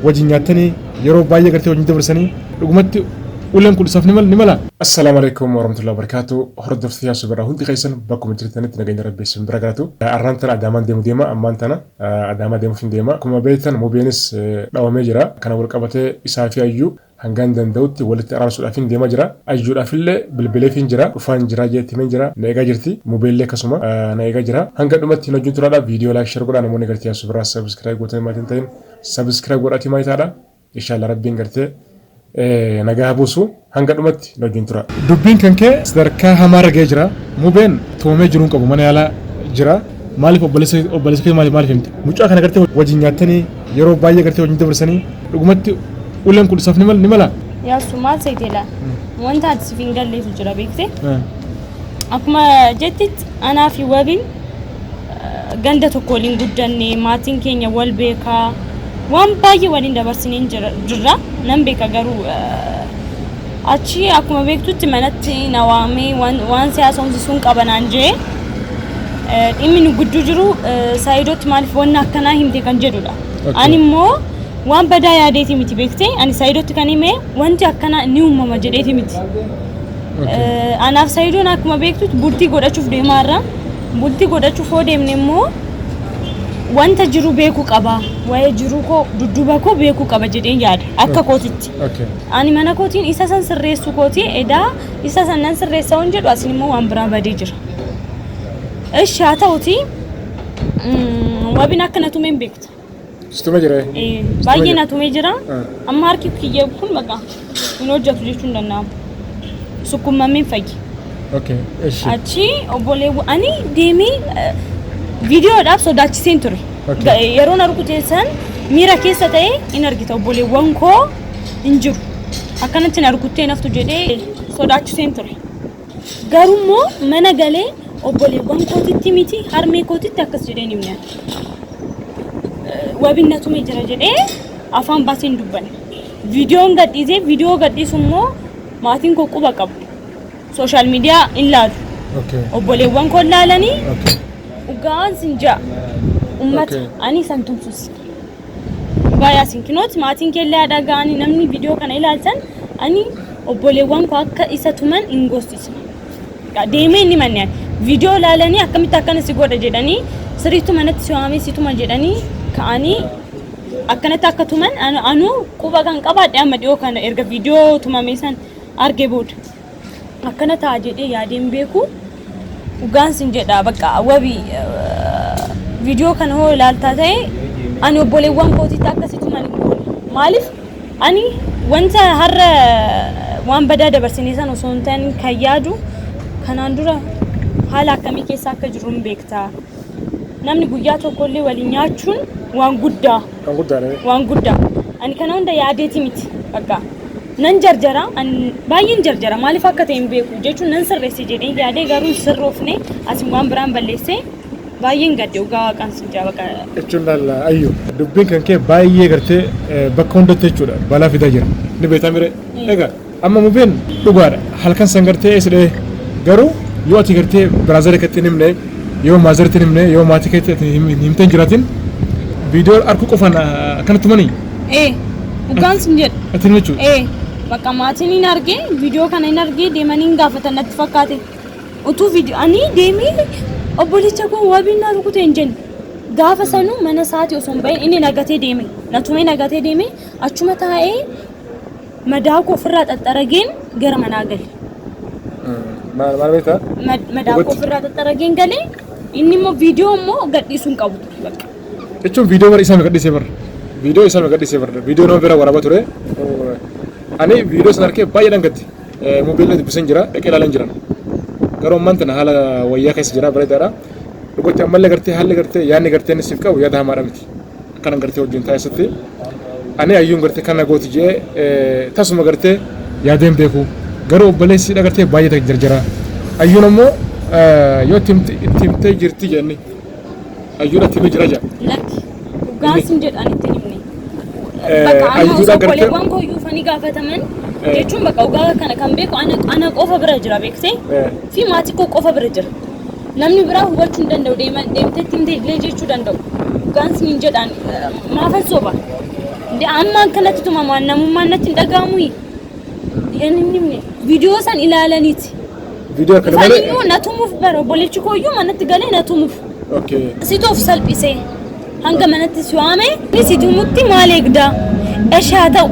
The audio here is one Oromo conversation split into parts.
wajjin nyaattanii yeroo baay'ee gartee wajjin dabarsanii dhugumatti uleen kun isaaf ni mala. Assalaamu alaikum warahmatullahi wabarakatuh. Hordoftoota Yaasuu Birraa hundi keessan bakkuma jirtanitti nageenya Rabbii isin bira galatu. Arraan tana Adaamaan deemu deema. Ammaan tana Adaamaa deemuuf hin deema. Akkuma beektan Mubeenis dhawamee jira. Kana wal qabatee isaa fi Ayyuu hangaan danda'utti walitti araarsuudhaafin deemaa jira. Ayyuudhaafillee bilbileefiin jira. Dhufaan jira jee itti himeen jira. Na eegaa jirti. Mubeellee akkasuma na eegaa jira. Hanga dhumatti hin hojjin turaadha. Viidiyoo like share godhaa namoonni gartee Yaasuu Birraa subscribe gootanii maatiin ta'in subscribe godhaatii maayitaadha. Inshallah Rabbiin gartee nagaa haa buusu. Hanga dhumatti na wajjin tura. Dubbiin kan kee sadarkaa hamaarra ga'ee jira. Mubeen tumamee jiruu hin qabu mana yaalaa jira. Maaliif obboleessa obboleessa kee maaliif maaliif himte? Mucaa kana gartee wajjin nyaattanii yeroo baay'ee gartee wajjin dabarsanii dhugumatti uleen kun isaaf ni mala ni malaa? Yaassu maal seete laa? Wanta ati siif hin galleetu jira beekte. Akkuma jettitti anaa fi wabiin ganda tokko waliin guddanne, maatiin keenya wal beekaa, waan baay'ee waliin dabarsineen jirra nan beeka. Garuu achi akkuma beektutti manatti na waamee waan si haasomsisuun qaba naan jee, dhimmi nu gidduu jiru Saayidootti maaliif wanna akkanaa himte kan jedhudha. Ani immoo waan badaa yaadeeti miti beekte, ani Saayidootti kan hime wanti akkanaa ni uumama jedheeti miti. Anaaf Sayidoon akkuma beektutti bultii godhachuuf deemaarra. Bultii godhachuuf hoo deemne immoo wanta jiru beekuu qaba. Waa'ee jiruu koo dudduuba koo beekuu qaba jedheen yaada akka kootitti. Ani mana kootiin isa san sirreessuu kooti edaa isa san nan sirreessa waan jedhu asin immoo waan biraa badee jira. Ishi haa ta'uti wabiin akka na tumeen beekta. Situma jira. Baay'ee na tumee jira. Amma harki kiyya kun bakka hin hojjetu jechuun hin danda'amu. Sukkummameen fayyi. Okay. Eshi. Achi obboleewwan ani deemee viidiyoodhaaf sodaachiseen ture. Okay. Yeroo na rukute san miira keessa ta'e in argita obboleewwan koo hin jiru. Akkanatti na rukuttee naftu jedhee sodaachiseen ture. Garuu immoo mana galee obboleewwan kootitti miti harmee kootitti akkas jedheen himne. Wabiin na tumee jira jedhee afaan baasee hin dubbanne. Viidiyoon gadhiisee viidiyoo gadhiisu immoo maatiin koo quba qabu. Sooshaal miidiyaa hin laalu. Obboleewwan koo laalanii dhugaan sin ja'a. Ummata ani san tumsus. Dhugaa yaasin kinooti maatiin keellee haa dhaga'anii namni viidiyoo kana ilaaltan ani obboleewwan koo akka isa tuman hin gorsisne. Deemee inni manne ani. Viidiyoo ilaalanii akkamitti akkana si godha jedhanii sirriitti manatti si waamee si tuma jedhanii ka'anii akkanatti akka tuman anuu quba kan qabaadhe amma dhiyoo kana erga viidiyoo tumame san arge booda. Akkana ta'a jedhee yaadeen beeku dhugaan sin jedha bakka wabi viidiyoo kana hoo ilaaltaa ta'e ani obboleewwan kootiitti akkasi tuman hin goone. Maaliif ani wanta har'a waan badaa dabarsinee san osoo hin ta'in kan yaadu kanaan dura haala akkamii keessa akka jirru hin beekta. Namni guyyaa tokkollee waliin nyaachuun waan guddaa. Waan guddaadha. Waan guddaa. Ani kana hunda yaadeeti miti. Bakka nan jarjara, ani baay'een jarjara, maaliif akka ta'e hin beeku jechuun nan sirreesse jedhee yaadee garuu hin sirroofne, asin waan biraan balleesse baay'een gadde dhugaa waaqaan sin jaa bakka. Jechuun laalla ayyu dubbiin kan kee baay'ee gartee bakka hundatti jechuudha balaa fidaa jira ni beektaa mire. Egaa amma mubeen dhugaadha halkan san gartee eessa dha'ee garuu yoo ati gartee biraazara keetti hin himne yoo maazaritti hin himne yoo maatii keetti ati hin himtee hin jiraatin viidiyoo arkuu qofaan akkanatti tumanii. Ee dhugaan sin jedha. Ati hin jechuudha. Ee bakka maatiin hin arge viidiyoo kana hin arge deemanii hin gaafatan natti fakkaate. Utuu viidiyoo ani deemee obbolecha koo wabiin na rukute hin jenne. Gaafa sanuu mana isaatii osoo hin bahin inni nagatee deeme. Na tumee nagatee deeme achuma taa'ee madaa koo ofirraa xaxxarageen gara manaa gale. Maal maal beektaa? Madaa koo ofirraa xaxxarageen galee inni immoo viidiyoo immoo gadhiisuu hin qabu ture bakka. Jechuun viidiyoo bara isaa gadhiisee bara. Viidiyoo isaa gadhiisee bara. Viidiyoo nama bira waraabaa ture. Ani viidiyoo sana arkee baay'ee dhangadde. Mobiilii dubbisan jira dhaqee ilaalan jiran. Garuu ammaan tana haala wayyaa keessa jira bareedaadha. Dhugatti ammallee gartee haalli gartee yaadni gartee inni siif qabu yaada hamaadha miti. Akkanan gartee wajjin taasisatti. Ani ayyuun gartee kana gooti jee tasuma gartee yaadeen beeku. Garuu obboleessi gartee baay'ee jarjara. Ayyuun ammoo yoo itti himtee jirti jenni. Ayyuun atti himee jira jaa. Lakki. Dhugaan sin jedha ani itti hin himne. Bakka amma Ayyuudha osoo gartee- obboleewwan koo iyyuu ufanii gaafataman jechuun bakka dhugaa kana kan beeku ana qofa bira jira beektee fi maatii koo qofa bira jira. Namni biraa hubachuu hin danda'u deemtee itti himtee illee jechuu danda'u. Dhugaan sin hin jedhaan maafan soba. Gadde amma akkanatti tumamaan namummaan natti hin dhaga'amu. Inni viidiyoo san ilaalaniiti. Viidiyoo akkana Dhufanii malee. immoo na tumuuf bara obboleechi kooyyuu manatti galee na tumuuf. Okay. Situ of salphisee hanga manatti si waame si tumutti maal eegdaa? Eshaa ta'u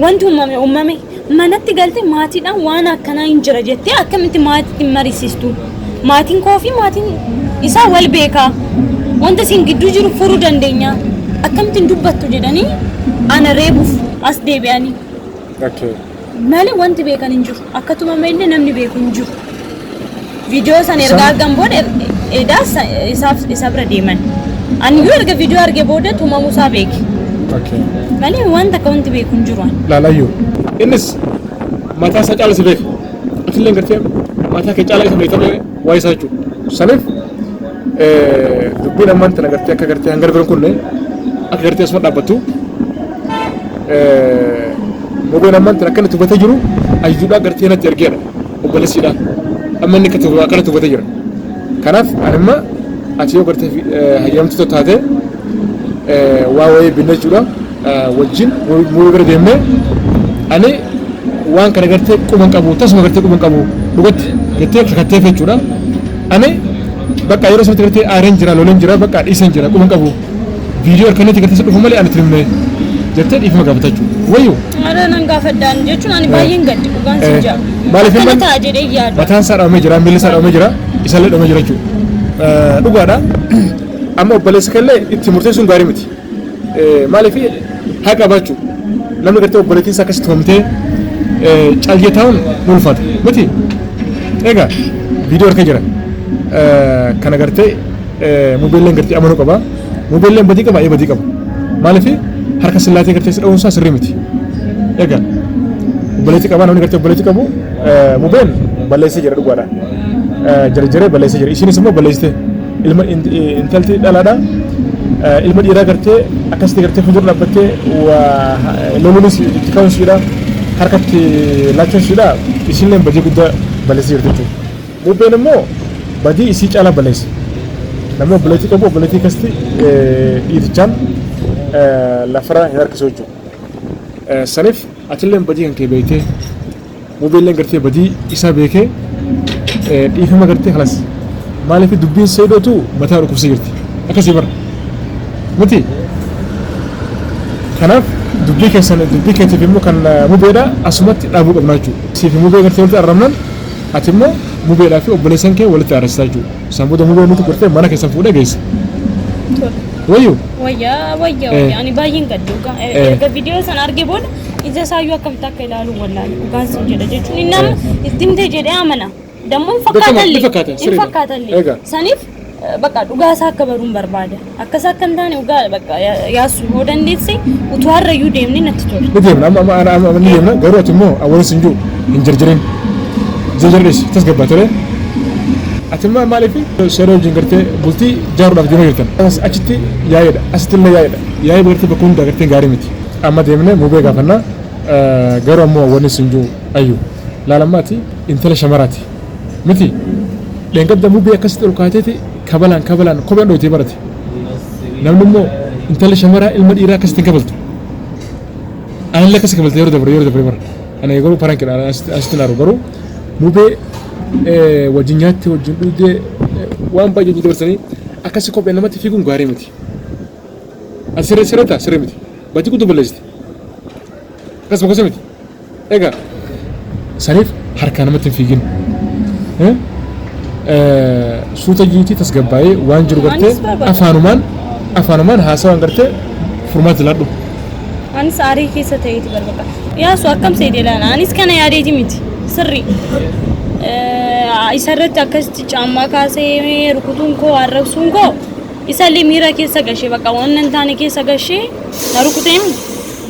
wanti uumame uumame manatti galte maatiidhaan waan akkanaa hin jira jettee akkamitti maatiitti hin mariisistu? Maatiin koo fi maatiin isaa wal beekaa. Wanta isin gidduu jiru furuu dandeenya. Akkamitti hin dubbattu jedhanii ana reebuuf as deebi'anii. Okay. Malee wanti beekan hin jiru. Akka tumame illee namni beeku hin jiru. Viidiyoo sana erga argan booda edaa isaaf isa bira deeman. Ani yoo erga viidiyoo arge booda tumamuu isaa beeke. Okay. Malee wanta akka wanti beeku hin jiru. Laalayyuu. Innis mataa isaa caala si beeka. Atillee gartee mataa kee caalaa isa beekta malee waa isaa jechuudha. Saniif dubbiin ammaan tana gartee akka gartee hanga bira kunne akka gartee asuma dhaabbattu Mubeen ammaan tana akka inni tufatee jiru ayyuudhaa gartee natti ergeedha obboleessiidha. Amma inni akkana tufatee jira. Kanaaf ani amma ati yoo gartee hayyamtuu taate waa wayii binna jechuudha wajjin mubee bira deemnee ani waan kana gartee quban qabu tasuma gartee quban qabu dhugatti jettee kakatteef jechuudha. Ani bakka yeroo sanatti gartee aareen jira loleen jira bakka dhiiseen jira quban qabu. Viidiyoo harkannetti gartee si dhufu malee ani itti himne jettee dhiifama gaafata jechuudha. Wayyuu. Ara nan gaafadhaan jechuun ani baay'een gaddi dhugaan sin jaa. Maaliif Akkana himman? ta'a jedhee yaadu. Mataan isaa dhabamee jira, miilli isaa dhabamee jira, isallee dhabamee jira jechuudha. Dhugaadha. Amma obboleessa kellee itti murteessuun gaarii miti. Maaliif haqa qabaachuu namni gartee obboleettiin isaa akkasitti tumamtee calgee taa'uun ni ulfaata. Miti? Egaa viidiyoo harka jira. Kana gartee Mubeelleen gartee amanuu qaba. Mubeelleen badii qaba ee badii qaba. Maaliif harka sillaatee gartee si dha'uun isaa sirrii miti. Egaa obboleettii qaba namni gartee obboleettii qabu mubeen balleessee jira dhugaadha. Jarjaree balleessee jira. Isinis immoo balleessite. Ilma intalti dhalaadha. Ilma dhiiraa gartee akkasitti gartee fuuldura dhaabbattee loluunis itti ka'uun siidha. Harkatti laachuun siidha. Isinillee badii guddaa balleessee jirti jechuudha. Bubbeen immoo badii isii caalaa balleesse. Namni obboleettii qabu obboleettii akkasitti dhiitichaan lafarra hin harkisu jechuudha. Saniif atilleen badii kan kee beektee mubeelleen gartee badii isaa beekee dhiifama gartee kalas maaliif dubbiin seedootu mataa dhukkubsee jirti akkasii bara miti kanaaf dubbii keessan dubbii keetiif immoo kan mubeedha asumatti dhaabuu qabna jechuudha. Siif mubee gartee walitti arramnan Ati immoo mubeedhaa fi obboleessan kee walitti aaressitaa jechuudha. San booda mubee nuti gortee mana keessan fuudhee geessa. Tole. Wayyu Wayyaa wayyaa wayyaa ani baay'een gadde dhugaa. Erga viidiyoo sana arge booda ija isaayyuu akkamitti akka ilaalu wallaale dhugaan sin jedha jechuun inni amma itti himte jedhee amana. Dammoo hin fakkaatallee. Ni fakkaata, Hin sirriidha. fakkaatallee. Egaa. Saniif bakka dhugaa isaa akka baruun barbaada. Akkas akka hin taane dhugaa bakka yaasuu yoo dandeesse utuu har'ayyuu deemnee natti tola. Ni deemna amma amma amma amma ni deemna garuu ati immoo awwaala sin jiru hin jarjarin. Jarjaris tasgabbaa tole. Ati immoo maaliif seera wajjin gartee bultii jaaruudhaaf deemaa jirtan. Achitti yaa'eedha asitti illee yaa'eedha. Yaa'ee gartee bakka hundaa gartee gaarii miti. Amma deemnee mubee gaafanna garuu ammoo wanni sin jiru ayyu. Laalamma ati intala shamaraati. Miti dheengadda mubee akkasitti ol kaateeti kabalaan kabalaan kopheen dhoytee barate. Namni immoo intalli shamaraa ilma dhiiraa akkasitti hin kabaltu. Anillee akkasi kabalte yeroo dabre yeroo dabre bara. Ani garuu parankidha asitti hin aaru garuu mubee wajjin nyaatte wajjin dhugdee waan baay'ee wajjin dabarsanii akkasi kopheen namatti fiiguun gaarii miti. Ati sirrii sirrii ta'a sirrii miti. Badii guddoo balleessite. Akkasuma gosa miti. Egaa saniif harkaa namatti hin fiigin. Suuta jiitii tasgabbaa'ee waan jiru gartee Anis barbaada. afaanumaan afaanumaan haasawaan gartee furmaata laadhu. Anis aarii keessa ta'eeti barbaada. Yaasu akkam seete ilaala. Anis kana yaadeeti miti. Sirri. Isarratti akkasitti caammaa kaasee rukutuun koo arrabsuun koo isallee miira keessa gashee bakka waan hin taane keessa gashee na rukuteemi.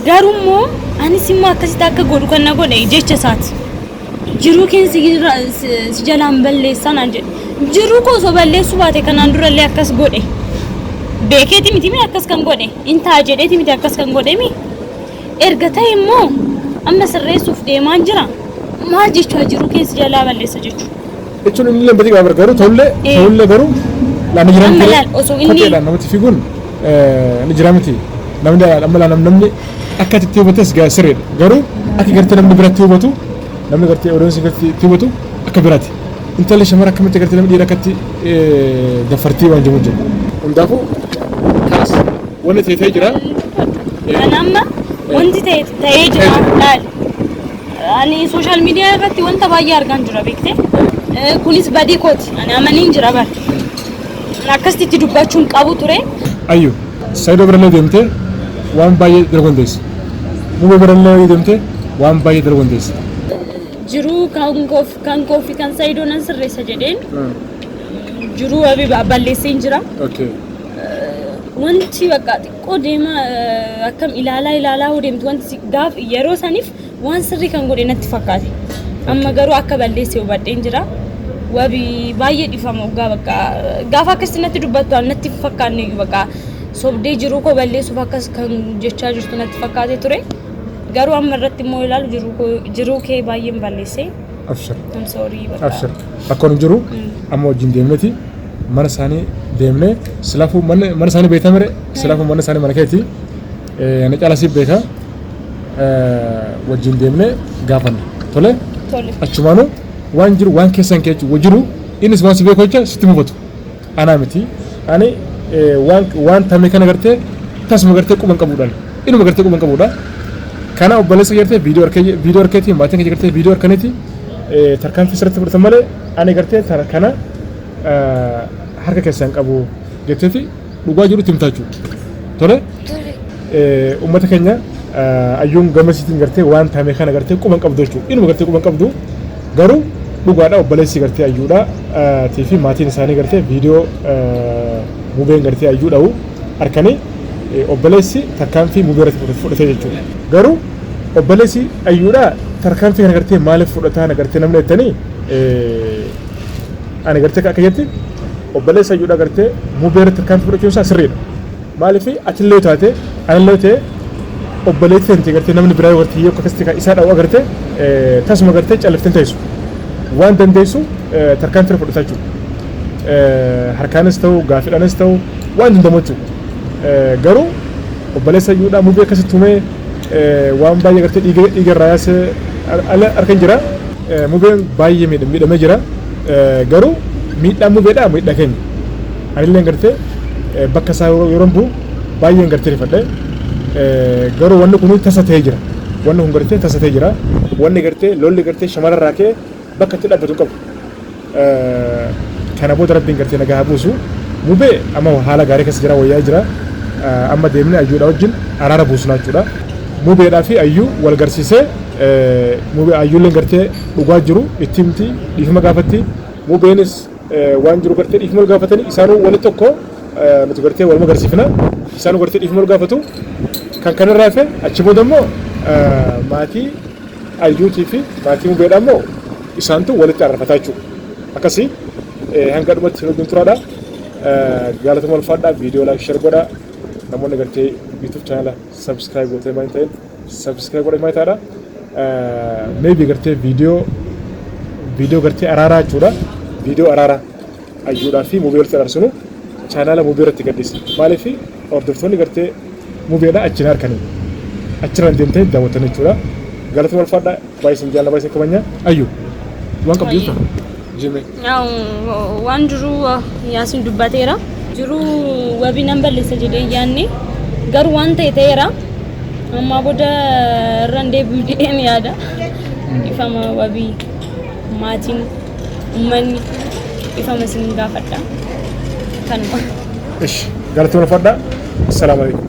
Garuu immoo anis immoo akkasitti akka godhu kan na godhe jecha isaati. Jiruu keen si jalaan balleessaa naan jedhe. Jiruu koo osoo balleessuu baate kanaan durallee akkas godhe. Beekeeti miti mi akkas kan godhe. In ta'a jedheeti miti akkas kan godhe mi. Erga ta'e immoo amma sirreessuuf deemaan jira. Maal jechaa jiruu keen si jalaa balleessa jechuudha. Jechuun inni illee badii qaba garuu ta'ullee ta'ullee garuu laanni jiran Amma laal osoo inni kopheedhaan namatti fiiguun ni jira miti. Namni amma laa namni Akka ati itti hubates gaa sirriidha. Garuu akka gartee namni biratti hubatu, namni gartee odeessi gartee itti hubatu akka biraati. Intalli shamara akkamitti gartee namni dhiira akkatti daffartii waan jiru jiru. Hundaafuu kaas wanni ta'e ta'ee jira. Kan amma wanti ta'e ta'ee jira laal. Ani social media irratti wanta baay'ee argaan jira beekte. Kunis badii kooti. Ani amaniin jira bara. Akkasitti dubbachuun qabu ture. Ayyu, Saayidoo birallee deemtee waan baay'ee dalaguu dandeessa. Mubee birallee deemtee waan baay'ee dalaguu dandeessa. Jiruu kan koo fi kan Saayidoo nan sirreessa jedheen jiruu wabii balleesseen jira. Wanti bakka xiqqoo deema akkam ilaalaa ilaalaa hoo deemtu wanti gaaf yeroo saniif waan sirrii kan godhe natti fakkaate. Amma garuu akka balleesse hubadheen jira. Wabii baay'ee dhifama dhugaa bakka gaafa akkasitti natti dubbattu an natti fakkaanne iyyuu bakka sobdee jiruu koo balleessuuf akkas kan jechaa jirtu natti fakkaate ture. Garuu amma irratti immoo ilaalu jiruu kee baay'een balleesse. Abshir. I'm sorry bakka. Abshir. Rakkoon hin jiru. Amma wajjin deemneti mana isaanii deemnee silaafuu mana isaanii beektaa mire silaafuu mana isaanii mana keeti. Ani caalaa siif beeka. Wajjin deemnee gaafanna. Tole? Tole. Achumaanuu waan jiru waan keessan kee jiru innis waan si beeku jecha sitti mufatu. Anaa miti. Ani waan tame kana gartee tasuma gartee quban qabuudhaan inuma gartee quban qabuudha. Kana obboleessa gartee viidiyoo harkee viidiyoo harkeetii maatiin keenya gartee viidiyoo harkaniiti tarkaanfii sirriitti fudhatan malee ani gartee kana harka keessaan qabu jetteeti dhugaa jiru itti himtaa jechuudha. Tole? Uummata keenya ayyuun gamasiitiin gartee waan tame kana gartee quban qabdu jechuudha. Inuma gartee quban qabdu garuu dhugaadha obboleessi gartee ayyuudha fi maatiin isaanii gartee viidiyoo mubeen gartee ayyuu dha'u harkanii obboleessi tarkaanfii mubee irratti fudhatee jechuudha. Garuu obboleessi ayyuudha tarkaanfii kana gartee maaliif fudhataa na gartee namni jettanii ani gartee akka jetti obboleessi ayyuudha gartee mubee irratti tarkaanfii fudhachuun isaa sirriidha. Maaliif atillee taate anillee ta'e obboleetti tante gartee namni biraa yoo gartee yoo akkasitti isaa dha'u agartee tasuma gartee calliftee teessu. Waan dandeessu tarkaanfii fudhataa jechuudha. Harkaanis ta'u gaafiidhaanis ta'u waan danda'amu jechuudha. Garuu obboleessa ayyuudhaa mubee akkasitti tumee waan baay'ee gartee dhiiga irraa yaasee ala harka jira. Mubeen baay'ee miidhamee jira. Garuu miidhaan mubeedhaa miidhaa keenya. Anillee gartee bakka isaa yeroo bu'u baay'een gartee rifadhe. Garuu wanni kun tasa ta'ee jira. Wanni kun gartee tasa ta'ee jira. Wanni gartee lolli gartee shamararraa ka'ee bakka itti dhaabbatu qabu. Kana booda rabbiin gartee nagaa haa buusu. Mubee amma haala gaarii keessa jira wayyaa jira. Amma deemnee ayyuudha wajjin araara buusnaa jechuudha. Mubeedhaa fi ayyuu wal garsiisee mubee ayyuulleen gartee dhugaa jiru itti himti dhiifama gaafatti. Mubeenis waan jiru gartee dhiifama wal gaafatanii isaanuu walitti tokko nuti gartee waluma garsiifna. Isaanuu gartee dhiifama wal gaafatu. Kan kanarraa hafe achi booda immoo maatii ayyuutii fi maatii mubeedhaa immoo isaantu walitti araarfataa jechuudha. Akkasii hanga dhumatti wajjin turaadha. Galatuma ulfaadhaa viidiyoo like share godhaa. Namoonni gartee YouTube channel subscribe gootee maal ta'in subscribe godhee maal ta'aadha. Maybe gartee viidiyoo gartee araaraa jechuudha. Viidiyoo araaraa ayyuudhaa fi mubee walitti araarsinu chaanaala mubee irratti gadhiisa. Maaliif hordoftoonni gartee mubeedha achiin harkanii achirraan deemtee daawwatan jechuudha. Galatuma ulfaadhaa baay'ee isin jaalladha baay'ee isin kabajna. Ayyuu waan qabdu jirta? Jimee. Waan jiru yaasin dubbateera. Jiru wabii nan balleessa jedhee yaanne garuu waan ta'e ta'eera. Ammaa booda irra hin deebi'u jedheen yaada. Ifama wabii maatiin uummanni ifama isin gaafadha. Kanuma. Ishi galatuma ulfaadhaa. Assalaamu alaikum.